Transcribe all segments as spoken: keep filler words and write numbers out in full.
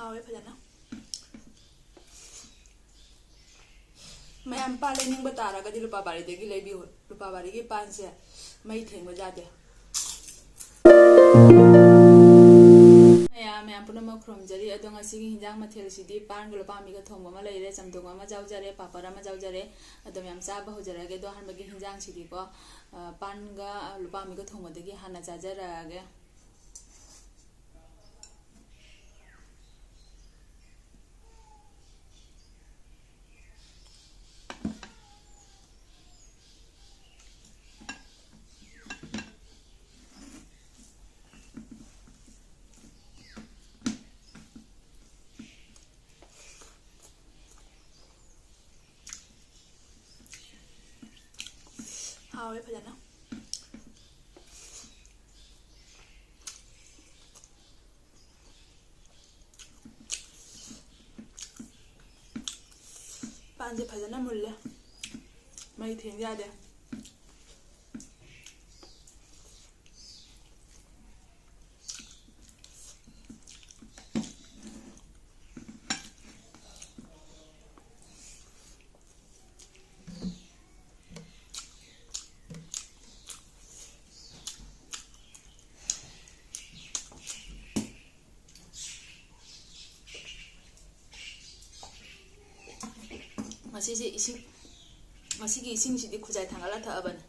ꯍꯥꯎꯋꯦ ꯐꯖꯅ꯫ ꯃꯌꯥꯝ ꯄꯥꯟ ꯂꯩꯅꯤꯡꯕ ꯇꯥꯔꯒꯗꯤ ꯂꯨꯄꯥ ꯕꯥꯔꯤꯗꯒꯤ ꯂꯩꯕꯤꯌꯨ꯫ ꯂꯨꯄꯥ ꯕꯥꯔꯤꯒꯤ ꯄꯥꯟꯁꯦ ꯃꯩ ꯊꯦꯡꯕ ꯌꯥꯗꯦ꯫ ꯃꯌꯥꯝ, ꯃꯌꯥꯝ ꯄꯨꯝꯅꯃꯛ ꯈꯨꯔꯨꯝꯖꯔꯤ꯫ ꯑꯗꯣ ꯉꯁꯤꯒꯤ ꯍꯤꯟꯖꯥꯡ ꯃꯊꯦꯜꯁꯤꯗꯤ ꯄꯥꯟꯒ ꯂꯨꯄꯥ ꯃꯤꯒ ꯊꯣꯡꯕ ꯑꯃ ꯂꯩꯔꯦ, ꯆꯝꯊꯣꯡ ꯑꯃ ꯌꯥꯎꯖꯔꯦ, ꯄꯥꯄꯔ ꯑꯃ ꯌꯥꯎꯖꯔꯦ꯫ ꯑꯗꯣ ꯃꯌꯥꯝ ꯆꯥꯕ ꯍꯧꯖꯔꯒꯦ꯫ ꯑꯗꯣ ꯑꯍꯥꯟꯕꯒꯤ ꯍꯤꯟꯖꯥꯡꯁꯤꯗꯤꯀꯣ, ꯑ, ꯄꯥꯟꯒ ꯂꯨꯄꯥ ꯃꯤꯒ ꯊꯣꯡꯕꯗꯒꯤ ꯍꯥꯟꯅ ꯆꯥꯖꯔꯛꯑꯒꯦ꯫ ꯍꯥꯎꯋꯦ ꯐꯖꯅ꯫ ꯄꯥꯟꯁꯦ ꯐꯖꯅ ꯃꯨꯜꯂꯦ, ꯃꯩ ꯊꯦꯡ ꯌꯥꯗꯦ꯫ ꯉꯁꯤꯁꯦ ꯏꯁꯤꯡ, ꯉꯁꯤꯒꯤ ꯏꯁꯤꯡꯁꯤꯗꯤ ꯈꯨꯖꯥꯏ ꯊꯥꯡꯒꯠꯂ ꯊꯛꯑꯕꯅꯦ꯫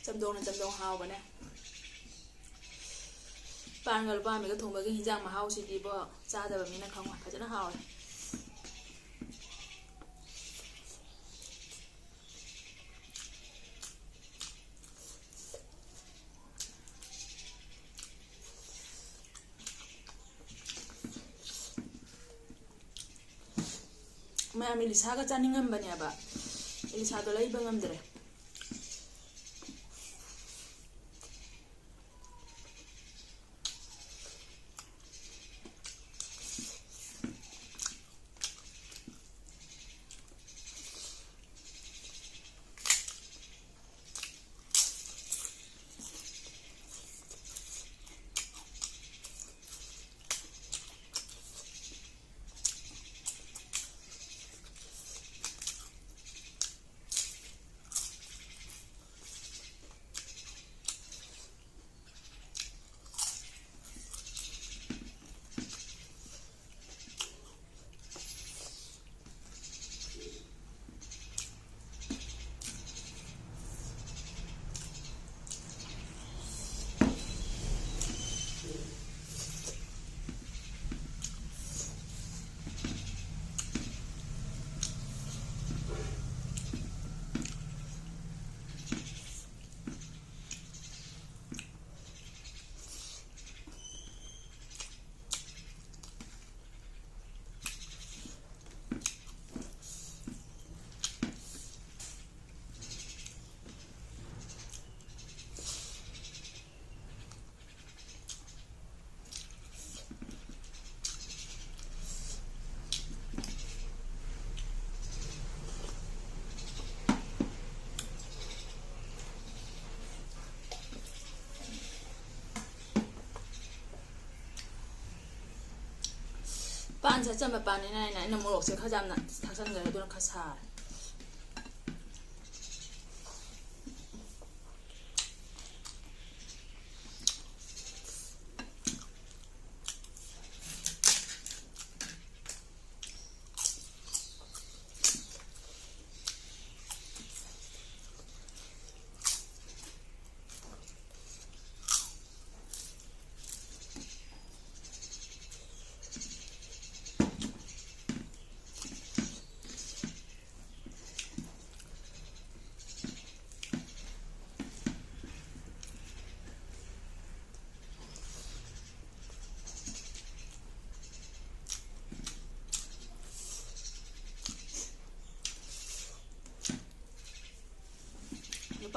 ꯆꯝꯊꯣꯡꯅ ꯆꯝꯊꯣꯡ ꯍꯥꯎꯕꯅꯦ꯫ ꯄꯥꯟꯒ ꯂꯨꯄꯥ ꯃꯤꯒ ꯊꯣꯡꯕꯒꯤ ꯍꯤꯟꯖꯥꯡ ꯃꯍꯥꯎꯁꯤꯗꯤꯕꯣ, ꯆꯥꯗꯕ ꯃꯤꯅ ꯈꯪꯉꯣꯏ꯫ ꯐꯖꯅ ꯍꯥꯎꯋꯦ꯫ ꯃꯌꯥꯝ ꯏꯂꯤꯁꯥꯒ ꯆꯥꯅꯤꯡꯉꯝꯕꯅꯦꯕ, ꯏꯂꯤꯁꯥꯗꯣ ꯂꯩꯕ ꯉꯝꯗ꯭ꯔꯦ꯫ ꯄꯥꯟꯁꯦ ꯑꯆꯝꯕ ꯄꯥꯟꯅꯤꯅ ꯑꯩꯅ, ꯑꯩꯅ ꯃꯣꯔꯣꯛꯁꯦ ꯈꯔ ꯌꯥꯝꯅ ꯊꯥꯛꯆꯟꯈ꯭ꯔꯦ, ꯑꯗꯨꯅ ꯈꯔ ꯁꯥꯔꯦ꯫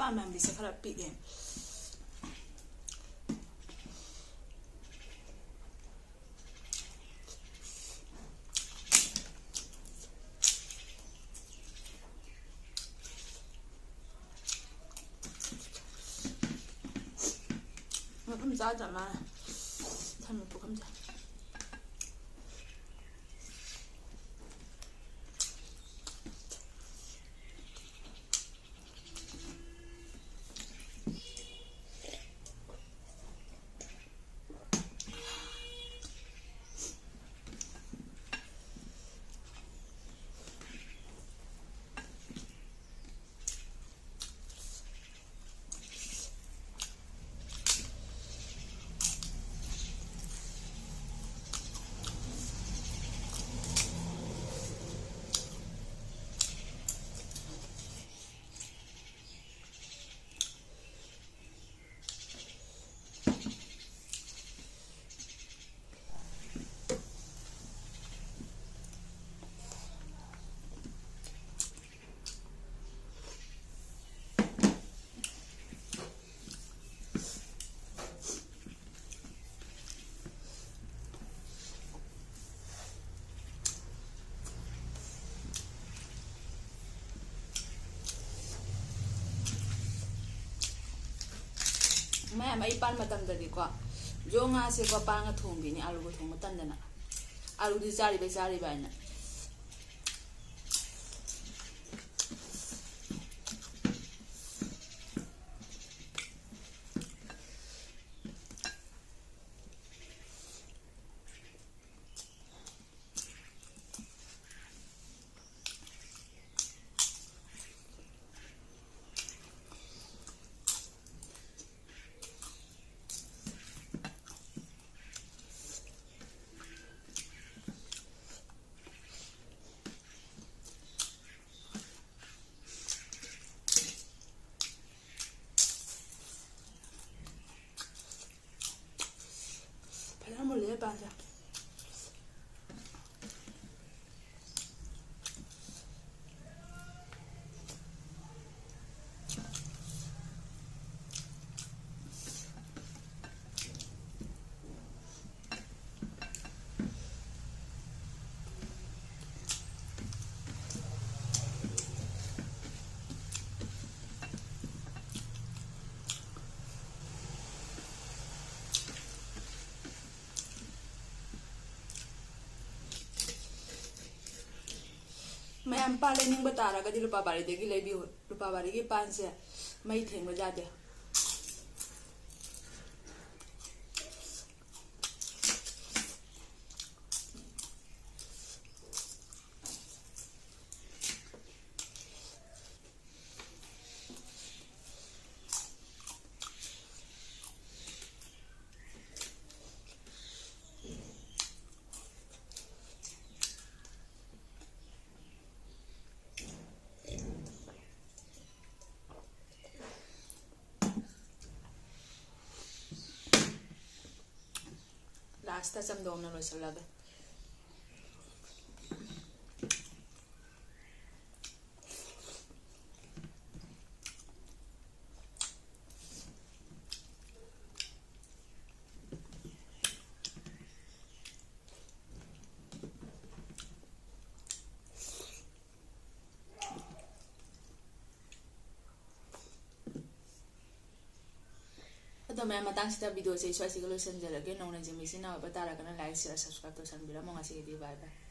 ꯄꯥꯟ ꯃꯌꯥꯝꯁꯦ ꯈꯔ ꯄꯤꯛꯑꯦ꯫ ꯃꯐꯝ ꯆꯥꯗ꯭ꯔ ꯃꯥꯜꯂꯦ꯫ ꯊꯝꯃꯦ ꯄꯨꯈꯝꯁꯦ꯫ ꯃꯌꯥꯝ ꯑꯩ ꯄꯥꯟ ꯃꯇꯝꯗꯗꯤꯀꯣ, ꯌꯣꯡ ꯉꯥꯁꯦꯀꯣ ꯄꯥꯟꯒ ꯊꯣꯡꯕꯤꯅꯤ, ꯑꯂꯨꯒ ꯊꯣꯡꯕ ꯇꯟꯗꯅ꯫ ꯑꯂꯨꯗꯤ ꯆꯥꯔꯤꯕꯩ ꯆꯥꯔꯤꯕ ꯍꯥꯏꯅ꯫ ꯐꯖꯅ ꯃꯨꯜꯂꯦ ꯄꯥꯟꯁꯦ꯫ ꯌꯥꯝ ꯄꯥꯟ ꯂꯩꯅꯤꯡꯕ ꯇꯥꯔꯒꯗꯤ ꯂꯨꯄꯥ ꯕꯥꯔꯤꯗꯒꯤ ꯂꯩꯕꯤꯌꯨ꯫ ꯂꯨꯄꯥ ꯕꯥꯔꯤꯒꯤ ꯄꯥꯟꯁꯦ ꯃꯩ ꯊꯦꯡꯕ ꯌꯥꯗꯦ꯫ Last ꯆꯝꯗꯣꯡꯅ ꯂꯣꯏꯁꯤꯜꯂꯒꯦ꯫ ꯑꯗꯣ ꯃꯌꯥꯝ, ꯃꯇꯥꯡꯁꯤꯗ video ꯁꯦ ꯁ꯭ꯋꯥꯏꯁꯤꯒ ꯂꯣꯏꯁꯤꯟꯖꯔꯒꯦ꯫ ꯅꯧꯅ ꯌꯦꯡꯕꯤꯁꯤꯅ ꯑꯣꯏꯕ ꯇꯥꯔꯒꯅ like, share, subscribe ꯇꯧꯁꯟꯕꯤꯔꯝꯃꯣ꯫ ꯉꯁꯤꯒꯤꯗꯤ bye bye꯫